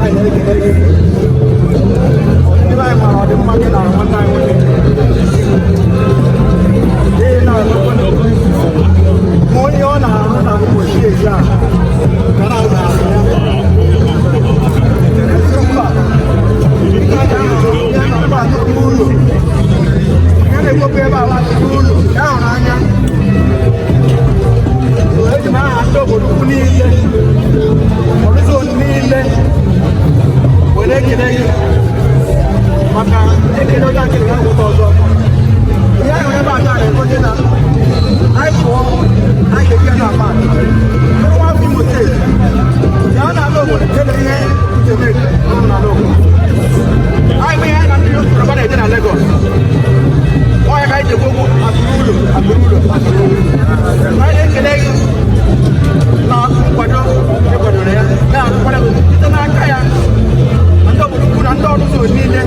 Anyị na-ekele gị. Ndị be anyị mara ọdịmma gị na nwanne anyị nwoke. N'ihi na ma onye ọ na-arụ na Imo Steeti a ga na-azụ azụ ya. Eziokwu a, ya na mba atụrụ ụlọ. Ya na-ewepụ ebe ala atụrụ ụlọ, ya hụrụ anya. Eji m aha ndị obodo ukwu niile, ọrụzọ niile, were ekele gị maka ekele onye akịrị ga nweta ọzọ. Ihe anyị hụrụ ebe a taa na-egosi na anyị pụọ, anyị ga-eji ya na park. Nwa afọ Imo Steeti, ya na-ala obodo kele ihe uche na n'ala obodo. Anyị bụ ihe anyị na ndị Yoruba na-eje na Lagos. Ọ ya ka anyị ji ekwu okwu akụrụ ụlọ, akụrụ ụlọ, akụrụ ụlọ. Anyị na-ekele gị na nkwado e kwadoro ya, na-akwado site n'aka ya na ndị obodo ukwu na ndị ọrụ ụzọ niile.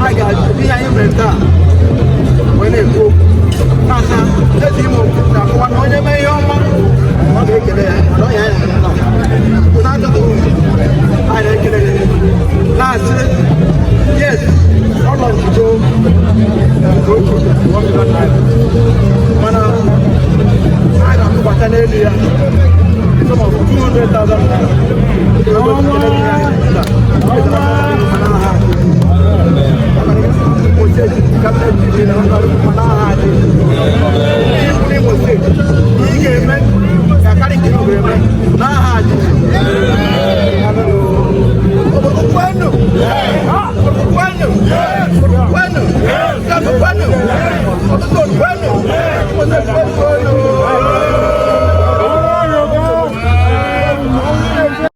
Anyị ga-eji ihe anyị mere taa wee na-ekwu okwu na-asa eze Imo na-akọwa na onye mee ihe ọma, ọ ga-ekele ya na ọ ya ya na na anyị na-ekele gị, na-asị yes, ọ lọnchigo otu ₦1 million, mana anyị ga-atụbata n'elu ya the sum of ₦200,000. N'aha.